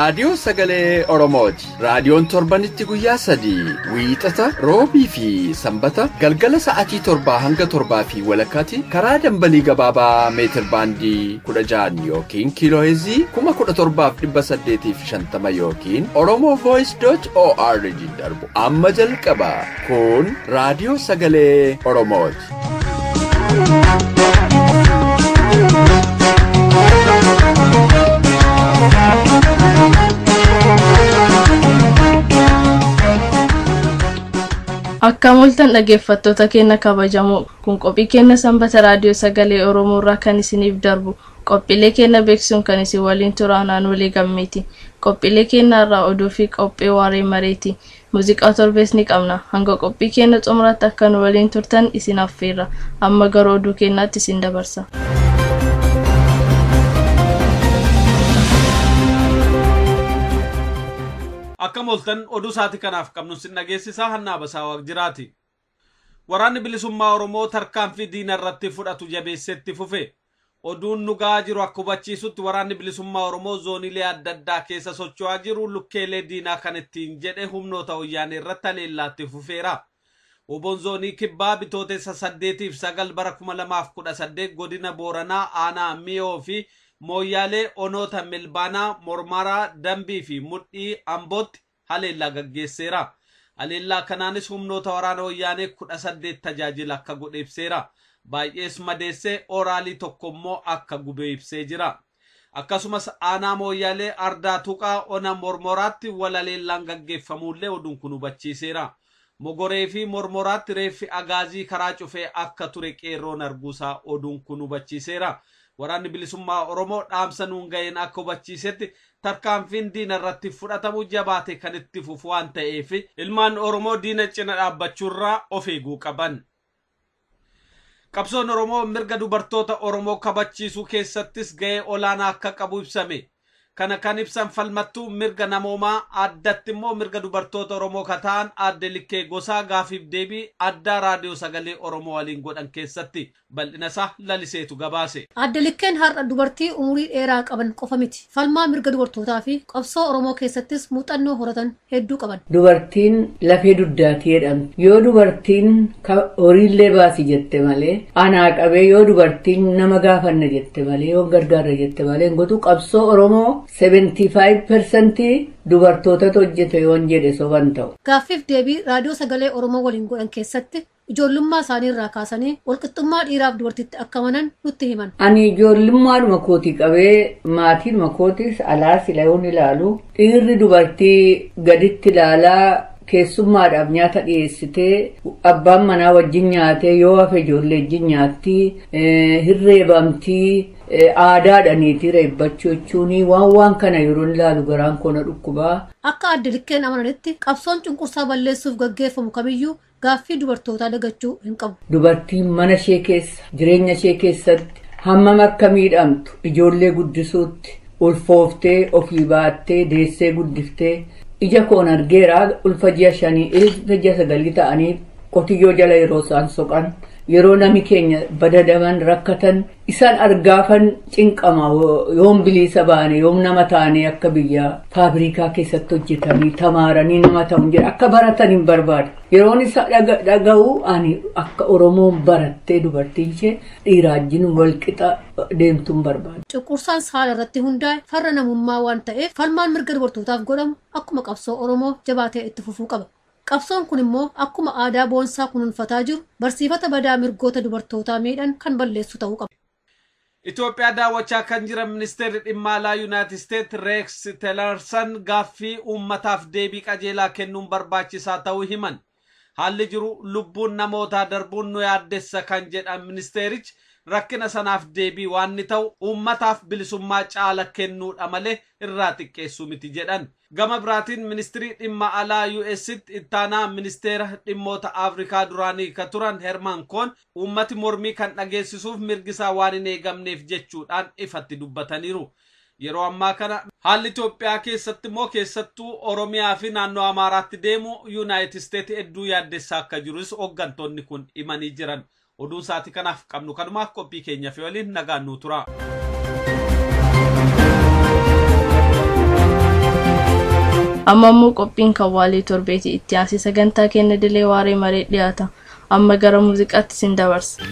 raadiyoo sagalee Oromooti. Raadiyoon torbanitti guyyaa 3 wiixata, roobii fi sanbata galgala sa'aatii 7 hanga 7:30 karaa dambalii gabaabaa meetir baandii 16 yookiin kiilooheezii 17,850 yookiin oromovoice.org darbu amma jalqaba. Kun raadiyoo sagalee Oromooti. Akka mul'atan dhaggeeffattoota keenya kabajamoo kun qophii keenya sanbata raadiyoo sagalee Oromoo irraa kan isiniif darbu qophiilee keenya beeksisuun kan isin waliin turaanaan walii gammeeti. Qophiilee keenya irraa oduu fi qophii waaree mareeti. Muuziqaa torbees ni qabna. Hanga qophii keenya xumuraatti akka nu waliin turtan isin affeerra. Amma gara oduu keenyaatti isin dabarsa. Akka mooltan oduu sa'aatii kanaaf qabnu sin dhageessisaa Hannaa Basaa Waaqjiraati. Waraanni bilisummaa Oromoo tarkaanfii diina irratti fudhatu jabeessetti fufe. Oduun nu ga'aa jiru akka hubachiisutti waraanni bilisummaa Oromoo zooniilee adda addaa keessa socho'aa jiru lukkeelee diinaa kan ittiin jedhe humnoota wayyaanee irratti haleellaatti fufeera. Oboon zoonii kibbaa bitootessa 8 fi 9 bara 2018 godina Booranaa aanaa Miyoo fi Mooyyaalee onoota Milbaanaa, Mormaraa, Dambii fi Mudhii Ambootti haleellaa gaggeesseera. Haleellaa kanaanis humnoota waraana wayyaanee 18 tajaajila akka godhe ibseera. Baay'ees madeessee oraalii tokko immoo akka gube ibsee jira. Akkasumas aanaa Mooyyaalee Ardaa Tuqaa ona Mormoraatti walaleellaan gaggeeffamuullee oduun kun hubachiiseera. Mogoree fi Mormoraatti reeffi agaazii karaa cufee akka ture qeerroon arguusaa oduun kun hubachiiseera. Waraanni bilisummaa Oromoo dhaamsa nuun ga'een akka hubachiisetti tarkaanfiin diina irratti fudhatamu jabaate kan itti fufu waan ta'eef ilmaan Oromoo diina cina dhaabbachuurraa of eeguu qaban. Qabsoon Oromoo mirga dubartoota Oromoo kabachiisuu keessattis ga'ee olaanaa akka qabu ibsame. Kana kan ibsan falmattuu mirga namoomaa addatti immoo mirga dubartoota Oromoo ka ta'an aadde Likkee Gosaa gaafiif deebii addaa raadiyoo sagalee Oromoo waliin godhan keessatti bal'ina isaa laliseetu gabaase. Aadde Likkeen har'a dubartii umurii dheeraa qaban qofa miti. Falmaa mirga dubartootaa fi qabsoo Oromoo keessattis muuxannoo horatan hedduu qaban. Dubartiin lafee duddaatii jedhamti. Yoo dubartiin horiillee baasi jette malee anaa qabee yoo dubartiin nama gaafanna jette malee yoo gargaarra jette malee gotu qabsoo Oromoo 75% dubartootatu hojjete yoon jedhe soban ta'u. Gaaffiif deebii raadiyoo sagalee Oromoo waliin godhan keessatti ijoollummaa isaanii irraa kaasanii walqixxummaa dhiiraaf dubartiitti akka amanan nutti himan. Ani ijoollummaadhuma kootii qabee maatiidhuma kootis alaas yoon ilaalu dhiirri dubartii gaditti ilaalaa keessummaadhaaf nyaata dhiyeessitee abbaan manaa wajjin nyaatee yoo hafe ijoollee wajjin nyaatti hirreebamtii aadaadhaniiti reebbachuu jechuun waan kana yeroo ilaalu garaan koo na dhukkubaa. Akka aadde Likkeen amananitti qabsoon cunqursaa balleessuuf gaggeeffamu kamiyyuu gaaffii dubartootaa dagachuu hin qabu. Dubartiin mana ishee keessa jireenya ishee keessatti hammam akka miidhamtu ijoollee guddisuutti ulfooftee ofii baattee deessee guddiftee ija koon argeera ulfa ji'a 5 ulfa ji'a 9 ta'anii qotiyyoo jala yeroo isaan soqan yeroo nami keenya badadaman rakkatan isaan argaafan cinqama yoom bilisa baane yoom nama taane akka biyya faabrikaa keessatti hojjetanii tamaaranii nama ta'uun jedha akka baratan hin barbaadu. Yeroon isa dhaga'u ani akka Oromoon barattee dubartiin ishee dhiiraa wajjin walqixa deemtuun barbaadu. Cunqursaan saala irratti hundaa'e farra namummaa waan ta'eef falmaan mirga dubartootaaf godhamu akkuma qabsoo Oromoo jabaatee itti fufuu qaba. Qabsoon kun immoo akkuma aadaa boonsaa kunuunfataa jiru barsiifata badaa mirgoota dubartootaa miidhan kan balleessu ta'uu qaba. Itoophiyaa daawwachaa kan jiran ministeerri dhimma alaa Yuunaayitid Isteet Reeks Tillerson gaaffii uummataaf deebii qajeelaa kennuun barbaachisaa ta'uu himan. Haalli jiru lubbuun namootaa darbuun nu yaaddessa kan jedhan ministeerichi rakkina sanaaf deebii waan ni ta'u uummataaf bilisummaa caala kennuudha malee irraa xiqqeessuu miti jedhan. Gama biraatiin ministirii dhimma alaa US'tti ittaanaa ministeera dhimmoota Afrikaa duraanii ka turan Herman Koon uummati mormii kan dhageessisuuf mirgisaa waan hin eegamneef jechuudhaan ifatti dubbataniiru. Yeroo ammaa kana haalli Itoophiyaa keessatti immoo keessattuu Oromiyaa fi naannoo Amaaraatti deemu Yuunaayitid Isteet hedduu yaaddessaa akka jirus hooggantoonni kun himanii jiran. Oduun sa'aatii kanaaf qabnu kanumaaf qophii keenya fi waliin nagaan nuu tura. Amma immoo qophiin kan waalee torbeeti itti aansee sagantaa keenya dilee waaree maree dhiyaata. Amma gara muuziqaatti sin dabarsa.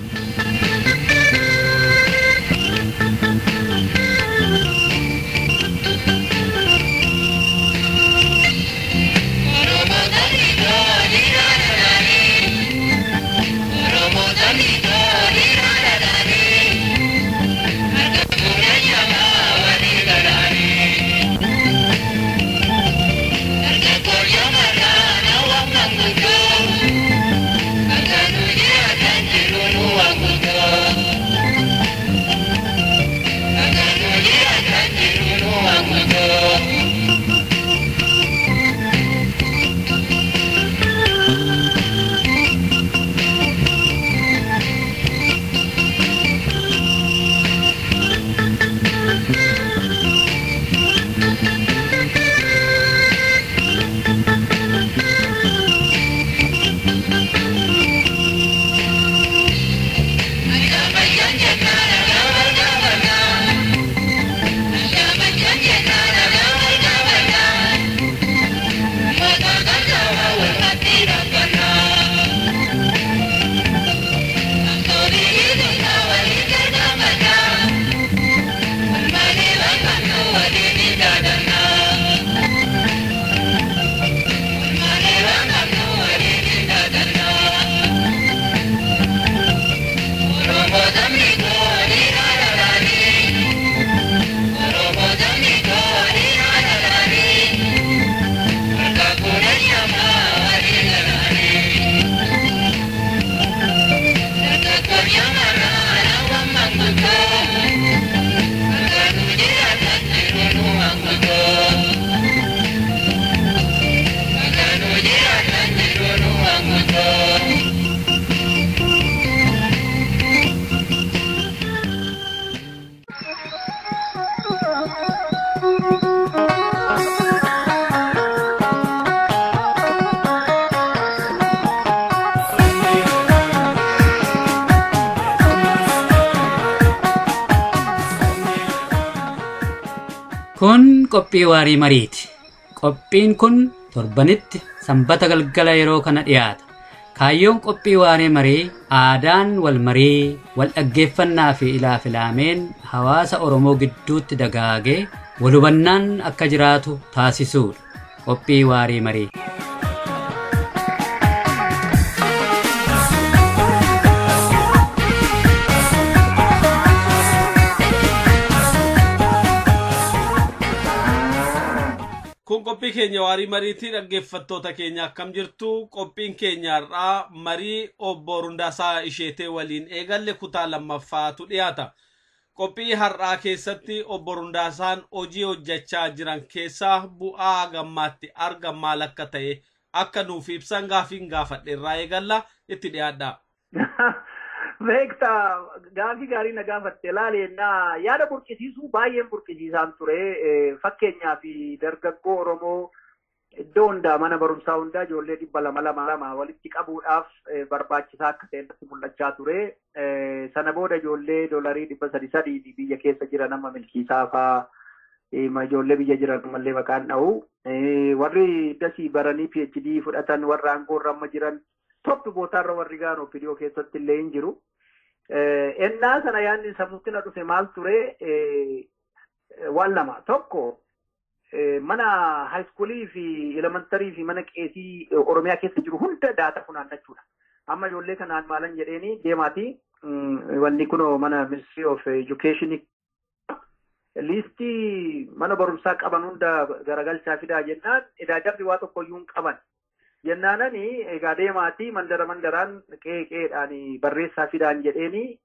Kun qophii waarii mariiti. Qophiin kun torbanitti sanbata galgala yeroo kana dhiyaata. Kaayyoon qophii waaree marii aadaan wal marii, wal dhaggeeffannaa fi ilaafilaameen hawaasa Oromoo gidduutti dagaagee wal hubannaan akka jiraatu taasisuudha. Qophii waarii marii. Kun qophii keenya waarii mariitii dhaggeeffattoota keenya akkam jirtu qophiin keenya har'aa marii obbo Rundaasaa Isheetee waliin eegalle kutaa lammaffaatu dhiyaata. Qophii har'aa keessatti obbo Rundaasaan hojii hojjechaa jiran keessaa bu'aa gammaatti argan maal akka ta'e akka nuuf ibsan gaafiin gaafadhe irraa eegalla itti dhiyaadha. Beektaa gaafii gaarii na gaafatte laaleennaa yaada burqisiisuu baay'een burqisiisaan ture fakkeenyaaf dargaggoo Oromoo iddoo hundaa mana barumsaa hundaa ijoollee 200 walitti qabuudhaaf barbaachisaa akka ta'e natti mul'achaa ture. Sana booda ijoollee $333 biyya keessa jiran amma milkiisaa fa'aa ijoollee biyya jiran mallee maqaan dha'u. Warri dasii baranii PhD fudhatan warra aangoorra amma jiran tokko bootaarra warri gaan OPDO keessatti illee hin jiru. Ennaa sana yaadni sammuutti na dhufe maal ture waan lama. Tokko mana haayiskuulii fi elementarii fi mana qeesii Oromiyaa keessa jiru hunda daata funaannachuudha. Amma ijoollee kanaan maalan jedheeni deemaati wanni kunoo mana Ministry of Education liistii mana barumsaa qaban hunda garagalchaa fidaa jennaan edaa jarri waa tokkoyyuu hin qaban. Jennaanani egaa deemaatii mandara mandaraan qe'ee qe'eedhaan barreessaa fidaan jedheeni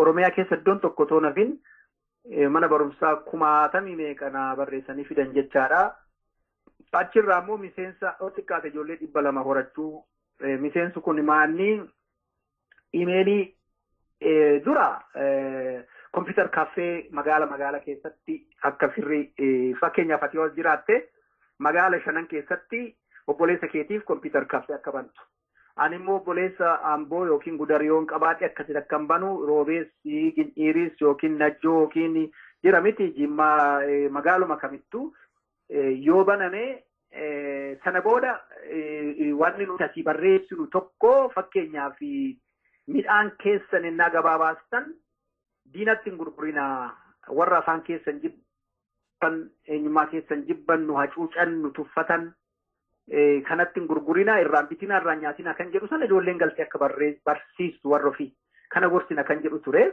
Oromiyaa keessa iddoon tokko otoo nafin mana barumsaa kumaatamii meeqanaa barreessanii fidan jechaadha. Achirraa immoo miseensa xiqqaate ijoollee 200 horachuu miseensi kun maanni imeelii dura kompiitar kaaffee magaala magaala keessatti akka firri fakkeenyaaf ati yoo jiraatte magaala shanan keessatti obboleessa keetiif kompiitar kaaffee akka bantu. Ani immoo obboleessa Amboo yookiin Gudariyoon qabaadhe akkasitti akkan banu Roobees, Gindhiiris yookiin Najjoo yookiin jira miti Jimmaa magaaluma kamittuu yoo baname Sana booda wanni nuti asii barreessinu tokko fakkeenyaaf midhaan keessan innaa gabaa baastan diinatti hin gurgurinaa, warra afaan keessan jibban, eenyummaa keessan jibban, nu hacuucan, nu tuffatan kanatti hin gurgurinaa, irraan bitinaa, irraan nyaatinaa kan jedhu sana ijoolleen galtee akka barsiistu warra ofii kana gorsina kan jedhu ture.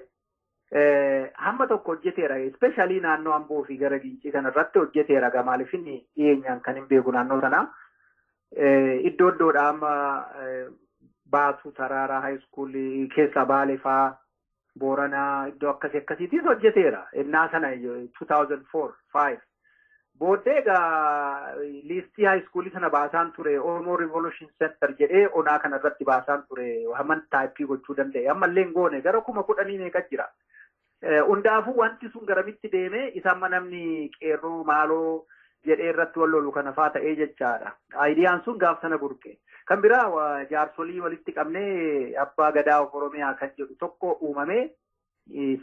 Hamma tokko hojjeteera, especially naannoo Amboo fi gara Gincii kanarratti hojjeteera. Maaliif inni dhiyeenyaan kan hin beeku naannoo sanaa. Iddoo iddoodhaa amma Baatuu Taraaraa high school keessaa Baalee fa'aa, Booranaa, iddoo akkasii akkasiitis hojjeteera. Innaa sana 2004-5. Booddee egaa liistii high schoolii sana baasaan ture, Oromoo Revolution Center jedhee onaa kanarratti baasaan ture, hamman type gochuu danda'e. Ammallee hin goone, gara 10,000 meeqa jira. Hundaafuu wanti sun garamitti deeme isa amma namni qeerroo maaloo jedhee irratti wal lolu kana faa ta'ee jechaadha. Ideaan sun gaaf sana burqe. Kan biraa jaarsolii walitti qabnee Abbaa Gadaa of Oromiyaa kan jedhu tokko uumamee,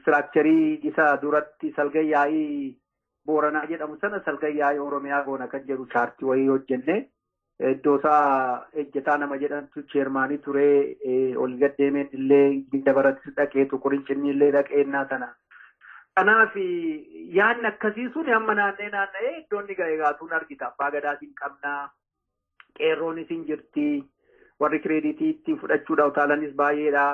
structure isa duratti salgan yaa'ii Booranaa jedhamu sana salgan yaa'ii Oromiyaa goona kan jedhu chaartii wayii hojjenne. Iddoo isaa ejjetaa nama jedhamtu chairmanii ture, ol gaddeemeen illee dabaratti dhaqee tuqurinchinni illee dhaqee innaa sana. Kanaaf yaadni akkasii sun amma naannee naanna'ee iddoon inni ga'e gaatuun argita. Abbaa Gadaatiin qabnaa, qeerroonis hin jirti, warri credit ittiin fudhachuudha utaalanis baay'eedha.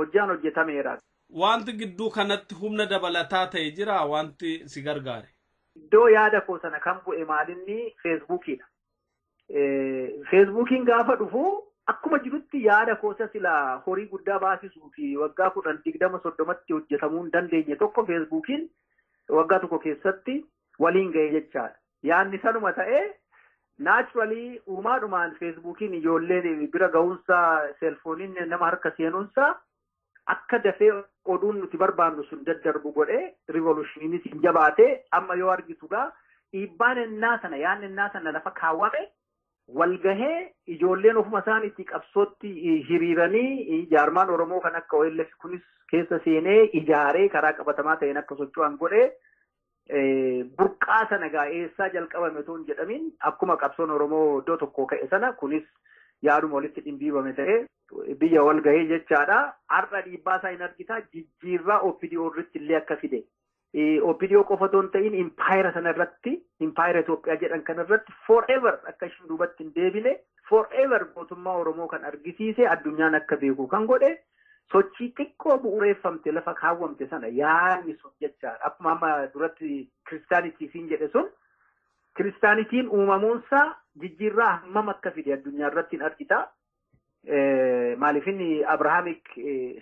Hojjaan hojjetameera. Wanti gidduu kanatti humna dabalataa ta'e jira wanti si gargaare? Iddoo yaada koo sana kan bu'e maalinni Facebookiidha. Facebookiin gaafa dhufu akkuma jirutti yaada koosa sila horii guddaa baasisuu fi waggaa 10, 20, 30tti hojjetamuu hin dandeenye tokko Facebookiin waggaa tokko keessatti waliin ga'e jechaadha. Yaadni sanuma ta'ee naturally uumaadhumaan Facebookiin ijoolleen bira ga'uunsaa, cellphoneiin nama harka seenuunsaa akka dafee oduun nuti barbaannu sun daddarbu godhee, revolutioniinis hin jabaatee. Amma yoo argitu gaa dhiibbaan ennaa sana, yaadni ennaa sana lafa kaawwame walgahee, ijoolleen ofuma isaaniitti qabsootti hiriiranii, jaarmaan Oromoo kan akka OLF kunis keessa seenee ijaaree karaa qabatamaa ta'een akka socho'an godhee, burqaa sana gaa eessaa jalqabame otoo hin jedhamin akkuma qabsoon Oromoo iddoo tokko ka'e sana kunis yaaduma walitti dhimbiibame ta'ee biyya wal gahee jechaadha. Har'a dhiibbaa isaa hin argitaa, jijjiirraa OPDO irratti illee akka fide. OPDO qofa otoo hin ta'in impaayera sana irratti, impaayera Itoophiyaa jedhan kana irratti forever akka ishiin duubatti hin deebine, forever gootummaa Oromoo kan argisiise, addunyaan akka beeku kan godhe sochii xiqqoo bu'uureeffamte lafa kaawwamte sana yaadni sun jechaadha. Akkuma amma duratti kiristaanitii siin jedhe sun, kiristaanitiin uumamuunsaa jijjiirraa hammam akka fide addunyaa irratti hin argita. Maaliif inni Abrahaamik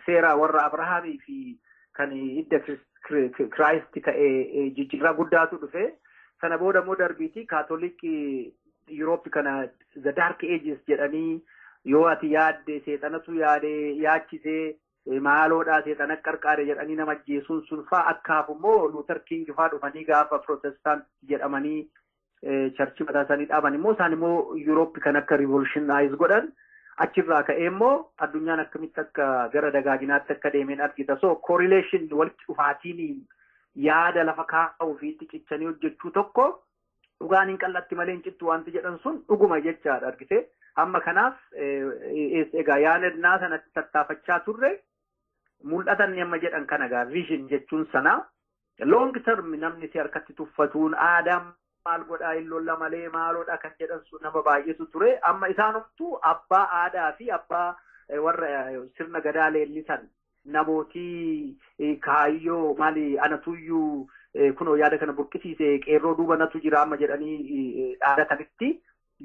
seera warra Abrahaamii fi kan hidda Christ ka'e jijjiirraa guddaatu dhufe. Sana booda immoo darbiitii Kaatolikii Yurooppi kana the dark ages jedhanii, yoo ati yaadde seexanatu yaade yaachisee maaloodhaa seexana qarqaare jedhanii nama ajjeesuun sun faa akka hafu immoo Luther King faa dhufanii gaafa Protestant jedhamanii church mataa isaanii dhaaban immoo isaan immoo Yurooppi kan akka revolutionize godhan, achirraa ka'ee immoo addunyaan akkamitti akka gara dagaaginaatti akka deemeen argita. So correlation, walitti dhufaatiin yaada lafa kaa'uu fi itti cichanii hojjechuu tokko dhugaan hin qal'atti malee hin cittu wanti jedhan sun dhuguma jechaadha argite. Amma kanaaf egaa yaadannaa sanatti tattaafachaa turre, mul'atan amma jedhan kana egaa vision jechuun sana long term namni si harkatti tuffatuun aadaan maal godhaa hin lolla malee maaloodha kan jedhan sun nama baay'eetu ture. Amma isaanumtuu abbaa aadaa fi abbaa warra sirna gadaa leellisan, namootii kaayyoo maali anatuyyuu kunoo yaada kana burqisiise, qeerroo duuba natu jira amma jedhanii dhaadatanitti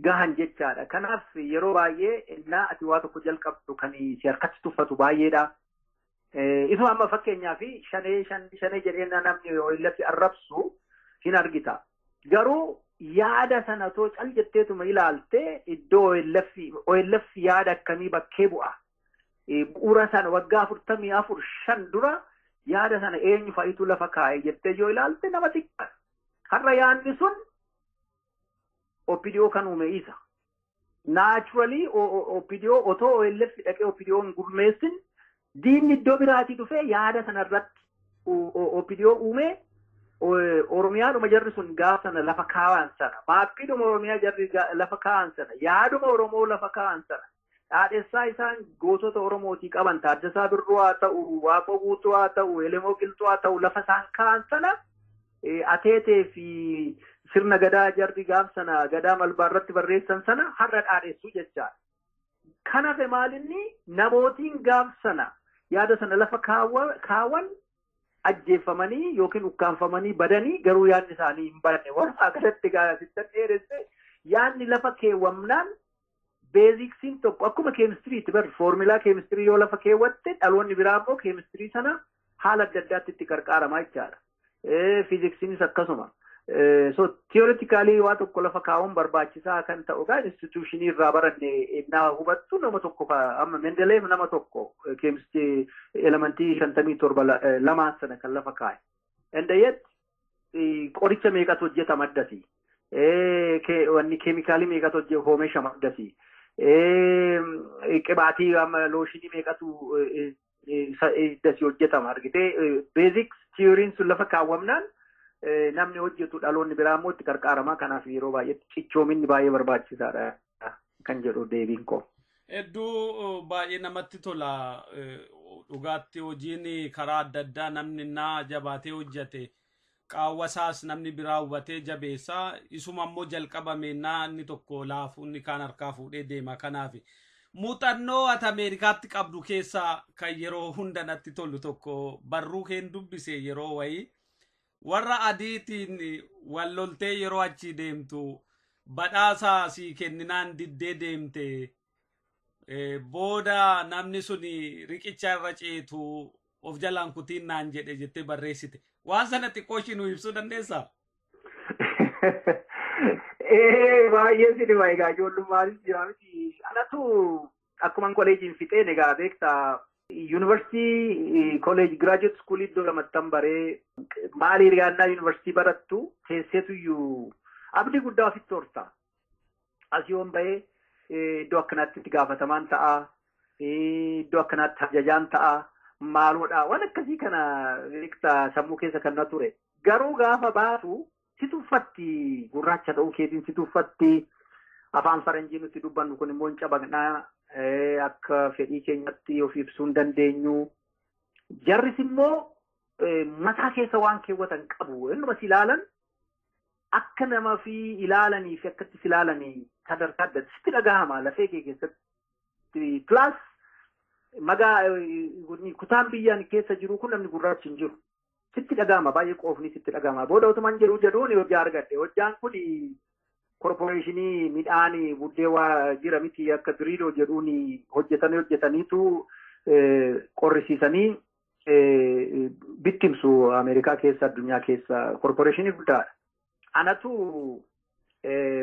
gahan jechaadha. Kanaaf yeroo baay'ee innaa ati waa tokko jalqabdu kan si harkatti tuffatu baay'eedha. Isuma amma fakkeenyaa fi shanee shanee jedhee namni lafi arrabsu hin argita. Garuu yaada sana too cal jetteetuma ilaalte iddoo OLF yaada akkamii bakkee bu'a. Bu'uura sana waggaa 44 5 dura yaada sana eenyu fa'itu lafa kaa'e jettee yoo ilaalte nama xiqqaa. Har'a yaadni sun OPDO kan uume isa. Naturally OPDO otoo OLF dhaqee OPDO hin gurmeessin diinni iddoo biraatii dhufee yaada sana irratti OPDO uume. Oromiyaadhuma jarri sun gaaf sana lafa kaa'an sana, maappiidhuma Oromiyaa jarri lafa kaa'an sana, yaaduma Oromoo lafa kaa'an sana, dhaadhessaa isaan gootota Oromootii qaban Taaddasaa Birruu haa ta'u, Waaqoo Guutuu haa ta'u, Elemoo Qilxuu haa ta'u, lafa isaan kaa'an sana ateetee fi sirna gadaa jarri gaaf sana gadaa malbaa irratti barreessan sana har'a dhaadhessuu jechaadha. Kanaaf maalinni namootiin gaaf sana yaada sana lafa kaawwan ajjeeffamanii yookiin ukkaanfamanii badanii garuu yaadni isaanii hin baranne. Walumaa galatti gaazexaan dheeresse yaadni lafa keewwamnaan beeziksiin tokko akkuma keemistiriitti bar foormulaa keemistirii yoo lafa keewwatte dhaloonni biraa immoo keemistirii sana haala adda addaatti itti qarqaaramaa jechaadha. Fiiziksiinis akkasuma. So theoretically waa tokko lafa kaa'uun barbaachisaa kan ta'u gaa instituushinii irraa baranne ennaa hubattu nama tokko amma Mendeleev nama tokko keemistirii elementii 57 lamaan sana kan lafa kaa'e. And yet qoricha meeqatu hojjetama addasi. Wanni keemikaalii meeqatu oomishama addasi. Qibaatii amma looshinii meeqatu addasi hojjetama argitee basic theory'n sun lafa kaawwamnaan namni hojjetu dhaloonni biraa immoo itti qarqaaramaa. Kanaaf yeroo baay'eetti cichoominni baay'ee barbaachisaadha kan jedhu deebiin koo. Hedduu baay'ee namatti tola. Dhugaatti hojiin karaa adda addaa namni naa jabaatee hojjete qaawwasaas namni biraa hubatee jabeessaa isuma immoo jalqabame naa inni tokko laafu inni kaan harkaa fuudhee deema. Kanaaf muuxannoo ati Ameerikaatti qabdu keessaa kan yeroo hunda natti tolu tokko barruu keen dubbise yeroo wayii warra adiitiin wal loltee yeroo achi deemtu badhaasa sii kenninaan diddee deemte booda namni sun riqicha irra ceetu of jalaan kutiin naan jedhe jettee barreessite. Waan sana xiqqoo ishii nu ibsuu dandeessaa? Baay'ee si dhima egaa ijoollumaanis jira miti. Anatu akkuma koleejiin fixeen egaa beektaa yuunivarsiitii koleeji giraajuweet iskuulii iddoo lamattan baree maali hiriyaannaa yuunivarsiitii barattu teesseetuyyuu abdii guddaa ofitti horta. Asii yoon bahee iddoo akkanaatti itti gaafatamaan ta'a, iddoo akkanaatti ajajaan ta'a, maaloodha. Waan akkasii kana beektaa sammuu keessa kan na ture. Garuu gaafa baatu si tuffatti, gurraacha ta'uu keetiin si tuffatti, afaan faranjii nuti dubbannu kun immoo hin cabaqnaa, akka fedhii keenyatti of ibsuu hin dandeenyu. Jarris immoo mataa keessa waan keewwatan qabu. Innuma si ilaalan akka nama fi ilaalanii fi akkatti si ilaalanii sadarkaa adda sitti dhagahama lafee kee keessatti. Plus magaa kutaan biyyaan keessa jiru kun namni gurraachi hin jiru. Sitti dhagahama baay'ee qoofni sitti dhagahama. Booda otumaan jedhu jedhuun hojii argadhe. Hojjaan kun korporeeshinii midhaan buddee waa jira miti akka diriiroo jedhuun hojjetaniitu qorrisiisanii bittimsu Ameerikaa keessa addunyaa keessa korporeeshinii guddaadha. Anatu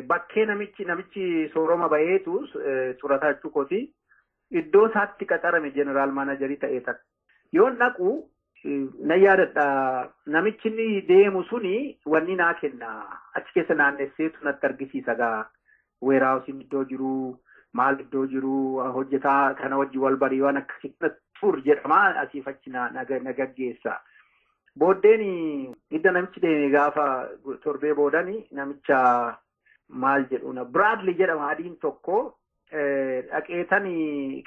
bakkee namichi sooroma baheetu xurataa jechuu kooti iddoo isaatti qaxarame jeneraal maanajarii ta'ee takka. Yoon dhaqu na yaadadha namichi inni deemu suni wanni naa kenna achi keessa naannesseetu natti argisiisa gaa weeraawusiin iddoo jiru maal iddoo jiru hojjetaa kana wajji wal barii waan akkasii tur jedhama asiif achi na gaggeessa. Booddeen idda namichi deeme gaafa torbee boodani namicha maal jedhuna Bradley jedhama adiin tokko dhaqeetanii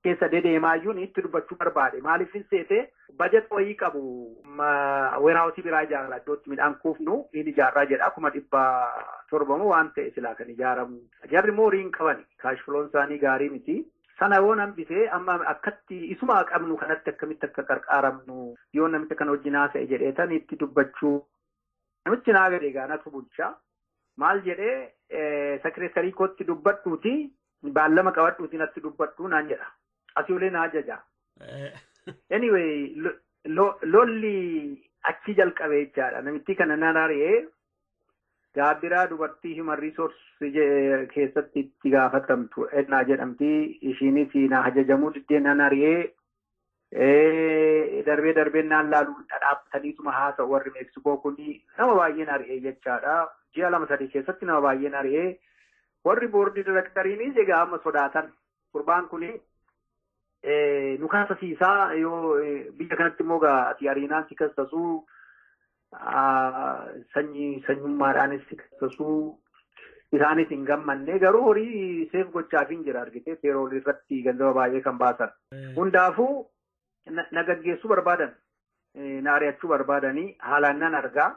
keessa dedeemaayyuun itti dubbachuu barbaade. Maaliif hin seete bajet wayii qabu weeraawusii biraa ijaarraa iddootti midhaan kuufnu hin ijaarraa jedha 700,000 waan ta'e silaa kan ijaaramu. Jarri immoo horii hin qabani. Kaashfiloon isaanii gaarii miti. Sana yoo hambisee amma akkatti isuma qabnu kanatti akkamitti akka qarqaaramnu yoo namicha kana wajjin haasa'e jedheetan itti dubbachuu. Namichi naa gade egaa natu bulcha. Maal jedhee sekireetarii kootti dubbadhuuti baallama qabadhuuti natti dubbadhu naan jedha. Asii olee na ajaja. Anyway, lolli achi jalqabe jechaadha. Namitti kana nan ari'ee gaabbiraa dubartii human resource keessatti itti gaafatamtu ennaa jedhamti. Ishiinis na ajajamuu diddee nan ari'ee darbee darbee naan laaluu dhadhaabbataniituma haasa'u warri Meeksikoo kun nama baay'een ari'ee jechaadha. Ji'a 2-3 keessatti nama baay'een ari'ee warri boordii direktariinis egaa amma sodaatan. Gurbaan kun nu kaasasiisaa yoo biyya kanatti immoo ati ariinaan si kassasuu Sanyii sanyummaadhaanis tasuu isaanis hin gammanne garuu horii seef gochaaf hin jira argite payroll irratti ganzaba baay'ee kan baasan. Hundaafuu na gaggeessuu barbaadan, na ari'achuu barbaadanii haalaan nan argaa.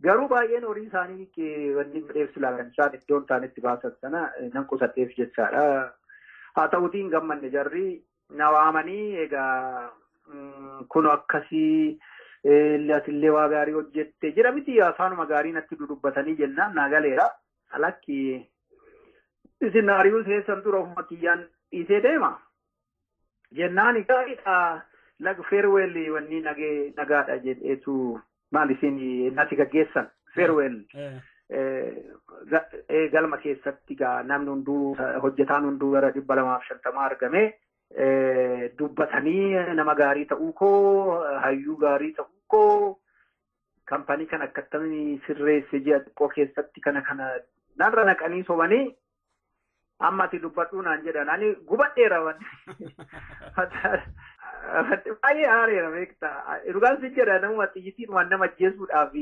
Garuu baay'een horii isaanii wanni godheef silaa kan isaan iddoon isaan itti baasan sana nan qusadheef jechaadha. Haa ta'uutii hin gammanne jarri na waamanii egaa kun akkasii atillee waa gaarii hojjette jira miti afaanuma gaarii natti dudubbatanii jennaan naa galeera. Alakki isin ari'uu keessan dura ofuma kiyyaan dhiisee deema. Jennaan gaariidha lag farewell wanni nagaadha jedheetu maal isin natti gaggeessan farewell galma keessatti gaa namni hunduu hojjetaan hunduu gara 250 argame dubbatanii nama gaarii ta'uu koo hayyuu gaarii ta'uu koo kampanii kan akkattamni sirreesse ji'a xiqqoo keessatti kana kana narra naqanii sobanii amma ati dubbadhuu naan jedhan ani gubadheera wanni baay'ee aareera beektaa dhugaan sin jedha namuma xiyyitiin waan nama ajjeesuudhaaf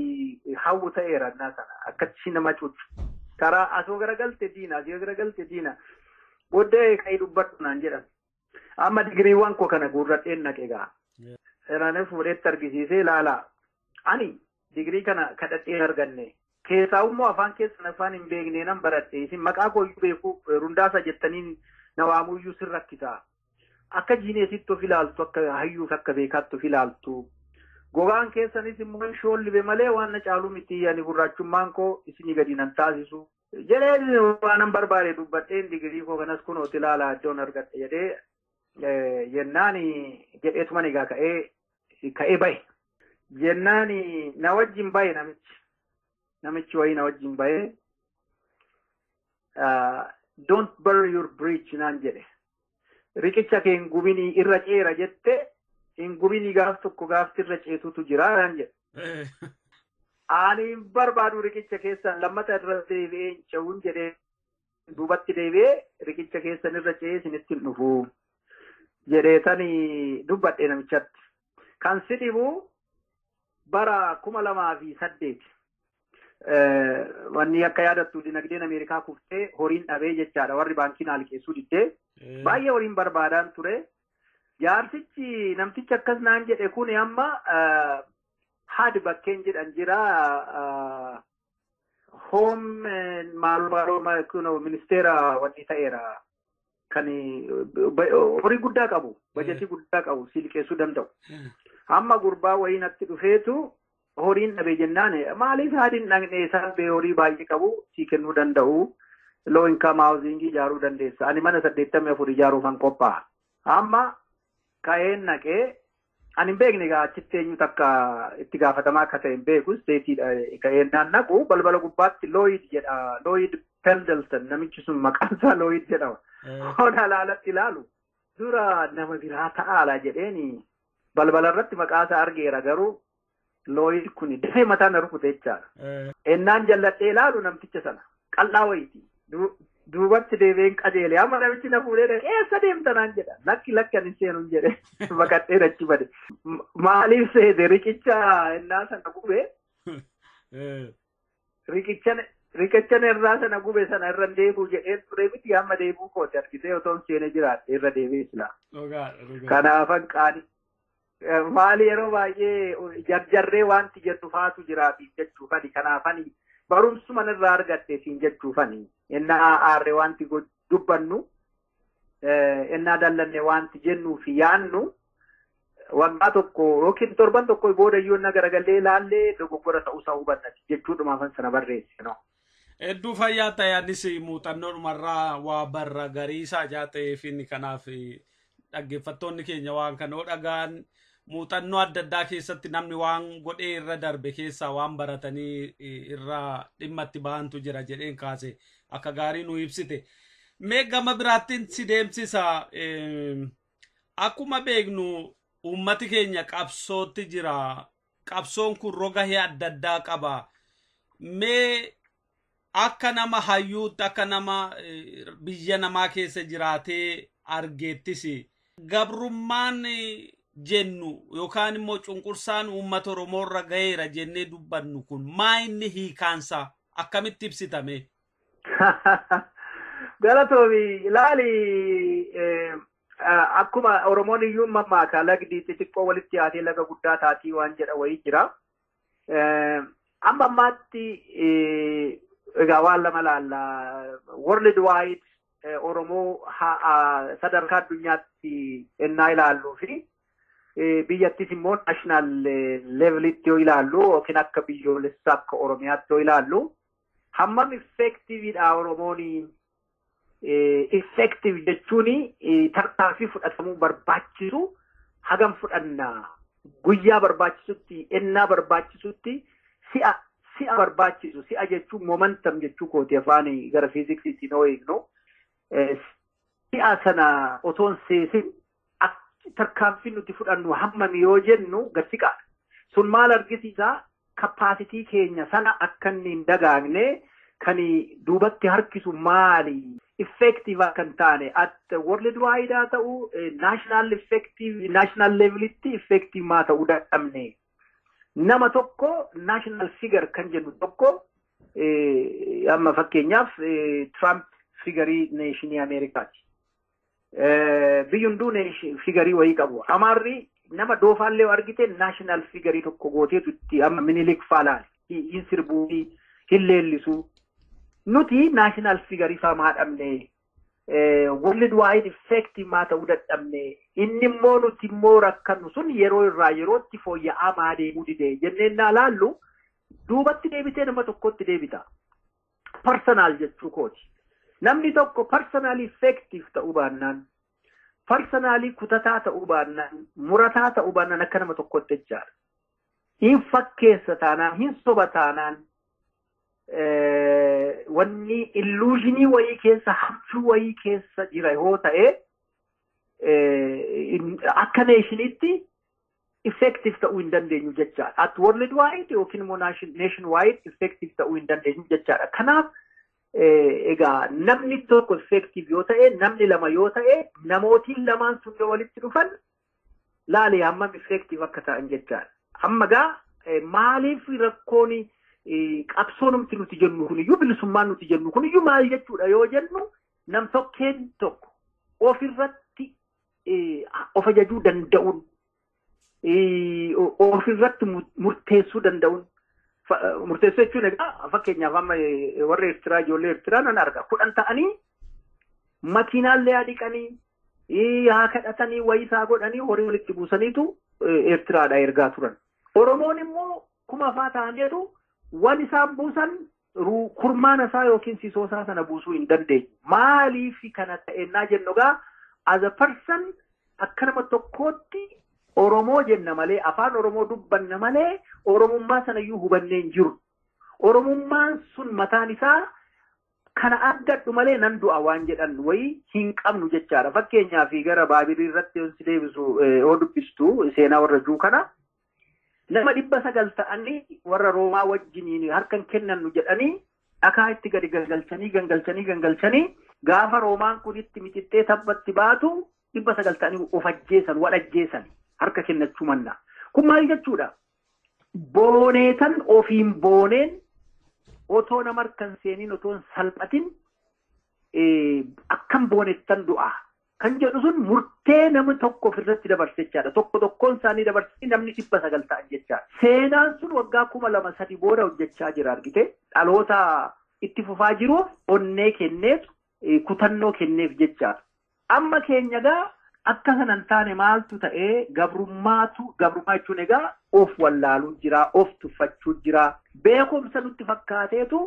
hawwu ta'eera annaa sana akkatti nama cuucu karaa asoo garagalte diina asoo garagalte diina booddee ka'ii dubbadhu naan jedhan amma digiriiwwan koo kana guurradheen naqe gaa Iraanis fuudheetti argisiisee ilaalaa ani digirii kana kadhadheen arganne keessaa immoo afaan keessan afaan hin beekne nan baradhe isin maqaa kooyyuu beeku rundaasa jettaniin na waamuyyuu sin rakkisaa akka jiineesitti of ilaaltu akka hayyuuf akka beekaatti of ilaaltu gogaan keessanis immoo shoollibe malee waan na caalu miti ani gurraachummaan koo isinii gadi nan taasisu jedhee waan barbaade dubbadheen digirii koo kanas kunooti ilaalaa iddoon argadhe jedhee jennaan jedheetuma egaa ka'ee bahe. Jennaan na wajjin bahe namichi wayii na wajjin bahe don't burn your bridge naan jedhe. Riqicha kee hin gubinii irra ceera jette hin gubinii gaaf tokko gaafti irra ceetutu jira naan jedhe. Ani hin barbaadu riqicha keessan lammata irra deebi'ee hin ce'uun jedhee duubatti deebi'ee riqicha keessan irra ce'ee isinitti hin dhufu jedhee dubbadhe namichatti. Kan si dhibu bara 2008 wanni akka yaadattu dinagdeen Ameerikaa kuftee horiin dhabee jechaadha warri baankiin liqeessuu diddee baay'ee horiin barbaadaan ture. Jaarsichi namtichi akkas naan jedhe kun amma haadi bakkeen jedhan jira home maaloo ministeera wanni ta'eera kan horii guddaa qabu bajetii guddaa qabu si liqeessuu danda'u. Amma gurbaa wayii natti dhufeetu horiin dhabe jennaan maaliif haadhiin dhaqne isaan bee horii baay'ee qabu sii kennuu danda'u low income housing ijaaruu dandeessa ani mana 84 ijaaruufan qophaa'a. Amma ka'een naqee ani hin beekne egaa achitti eenyu takka itti gaafatamaa akka ta'e hin beeku steetiidha ka'een naan naqu balbala gubbaatti Lloyd jedha Lloyd Pendleton namichi sun maqaan isaa Lloyd jedhama. Ona alaalatti ilaalu dura nama biraa ta'aala jedheeni balbala irratti maqaa isaa argeera garuu Lloyd kun dafee mataa na rukute jechaadha. Ennaan jalladhee ilaalu namticha sana qal'aa wayiiti. Duubatti deebi'een qajeele amma namichi na fuudhee eessa deemta naan jedha lakki lakki ani seenuun jedhe baqadhee achi bade. Maaliif seete riqicha ennaa sana gube riqicha irraa sana gube sana irra deebi'u jedhee ture miti amma deebi'uu kooti argitee otoo hin seenee jiraadhe irra deebi'ee silaa. Kanaafan qaanii. Maali yeroo baay'ee jarjarree wanti jedhu faatu jiraatiif jechuufani kanaafani barumsuma irraa argadhe siin jechuufani innaa aarree wanti dubbannu innaa dallanne wanti jennuu fi yaannu waggaa tokko yookiin torban tokko booda iyyuu inni garagallee ilaallee dogoggora ta'uusaa hubannati jechuudhumaafan sana barreesse no. Hedduu fayyaa ta'e anis muuxannoodhumarraa waa barra gariisaa jaa ta'eef inni kanaaf dhaggeeffattoonni keenya waan kana dhagaan muuxannoo adda addaa keessatti namni waan godhee irra darbe keessaa waan baratanii irra dhimma itti bahantu jira jedheen kaase akka gaarii nu ibsite. Mee gama biraattiin si deemsisa akkuma beeknu uummati keenya qabsootti jira. Qabsoon kun roga adda addaa qaba. Mee akka nama hayyuutti akka nama biyya namaa keessa jiraatee argeettis gabrummaan jennu yookaan immoo cunqursaan uummata Oromoo irra ga'eera jennee dubbannu kun maa inni hiikaansaa akkamitti ibsitame? Galatoomi ilaali, akkuma Oromoon iyyuu mammaaka lagdi xixiqqoo walitti yaatee laga guddaa taatii waan jedha wayii jira. Amma ammaatti egaa waan lama laalla. World wide Oromoo sadarkaa addunyaatti ennaa ilaalluu fi biyyattis immoo national levelitti yoo ilaallu yookiin akka biyyoolessaa akka Oromiyaatti yoo ilaallu hammam effectiveidha Oromoon? Effective jechuun tarkaanfii fudhatamuu barbaachisu hagam fudhanna, guyyaa barbaachisutti, ennaa barbaachisutti, si'a barbaachisu. Si'a jechuun momentum jechuu kooti, afaan gara fiiziksiitiin yoo eegnu, si'a sana otoon seesin tarkaanfii nuti fudhannu hammami yoo jennu gad siqaadha. Sun maal argisiisa? Capacity keenya sana akka inni hin dagaagne kan duubatti harkisu maali? Effective akka hin taane at world wide haa ta'u, national effective, national levelitti effective maa ta'uu dadhabne? Nama tokko, national figure kan jennu tokko, amma fakkeenyaaf Trump figurii nationii Ameerikaati. Biyyi hunduu figurii wayii qabu. Amaarri nama doofaallee argite national figurii tokko gooteetu itti amma Minilik faa laali. Hin sirbuu, hin leellisuu. Nuti national figurii faa maa dhabne? World wide effective maa ta'uu dadhabne? Inni immoo nuti immoo rakkannu sun yeroo irraa yerootti fooyya'aa maa deemuu dide jenneen naa laallu, duubatti deebitee nama tokkotti deebita. Personal jechuu kooti. Namni tokko personally effective ta'uu baannaan, personally kutataa ta'uu baannaan, murataa ta'uu baannaan akka nama tokkotti jechaadha. Hin fakkeessa taanaan, hin soba taanaan, wanni illusionii wayii keessa, hachuu wayii keessa jira yoo ta'e, akka nationitti effective ta'uu hin dandeenyu jechaadha. At world wide yookiin immoo nation wide effective ta'uu hin dandeenyu jechaadha. Kanaaf egaa namni tokko effective yoo ta'e, namni lama yoo ta'e, namootiin lamaan sun yoo walitti dhufan laali hammam effective akka ta'an jechaadha. Amma gaa maaliif rakkoon qabsoonumti nuti jennu kuniyyuu, bilisummaan nuti jennu kuniyyuu maal jechuudha yoo jennu, nam tokkeen tokko ofirratti of ajajuu danda'uun, ofirratti murteessuu danda'uun. Murteessuu jechuun egaa fakkeenyaaf amma warra Eertiraa, ijoollee Eertiraa nan arga, 10 ta'anii makiinaallee haa dhiqanii, haa kadhatanii, wayii isaa godhanii, horii walitti buusaniitu Eertiraadha ergaa turan. Oromoon immoo 1000 ta'aniitu waan isaan buusan kurmaana isaa yookiin sisoo isaa sana buusuu hin dandeenyu. Maaliif kana ta'ennaa jennu gaa, as a person, akka nama tokkootti Oromoo jenna malee, afaan Oromoo dubbanna malee, Oromummaa sanayyuu hubannee hin jiru. Oromummaan sun mataan isaa kana argadhu malee nan du'a waan jedhan wayii hin qabnu jechaadha. Fakkeenyaaf gara Baabilii irratti yoo si deebisu, yoo dubbistu seenaa warra Juu kana, nama 900 ta'anii warra Roomaa wajjiniin harkan kennannu jedhanii dhakaa itti gadi gangalchanii gangalchanii gangalchanii, gaafa Roomaan kun itti micixxee tabbatti baatu 900 ta'anii of ajjeesan, wal ajjeesan harka kennachuu mannaa. Kun maal jechuudha? Booneetan ofiin booneen otoo nama harkan seeniin, otoo hin salphatin akkam boonettan du'a. Kan jedhu sun murtee namni tokko ofirratti dabarse jechaadha. Tokko tokkoon isaanii dabarsanii namni 900 ta'an jechaadha. Seenaan sun waggaa 2000 3 booda hojjechaa jira argite. Dhaloota itti fufaa jiruuf onnee kenneef, kutannoo kenneef jechaadha. Amma keenya gaa akka sana hin taane maaltu ta'ee? Gabrummaatu, gabrummaa jechuun egaa of wallaaluu jira, of tuffachuu jira. Beekumsa nutti fakkaateetu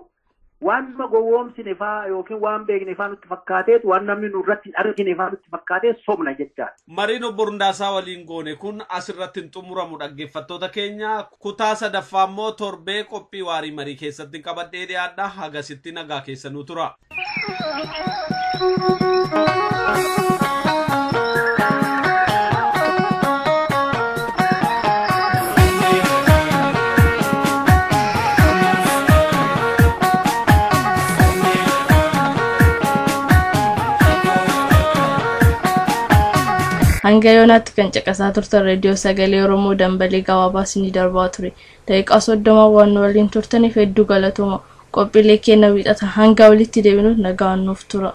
waan nama gowwoomsine faa yookiin waan beekne faa nutti fakkaateetu, waan namni nurratti hin argine faa nutti fakkaatee sobna jechaadha. Mariin obbo Rundaasaa waliin goone kun asirratti hin xumuramu, dhaggeeffattoota keenya. Kutaa sadaffaa immoo torbee qophii waarii marii keessatti qabadhee dhiyaadha. Hagasitti nagaa keessanuu tura. Hanga yoonaatti kan caqasaa turtan reediyoo sagalee Oromoo dambalii gabaabaa isinii darbaa ture. Daqiiqaa 30 waan nu waliin turtaniif hedduu galatooma. Qophiilee keenya wiixata hanga walitti deebinuuf nagaan nuuf tura.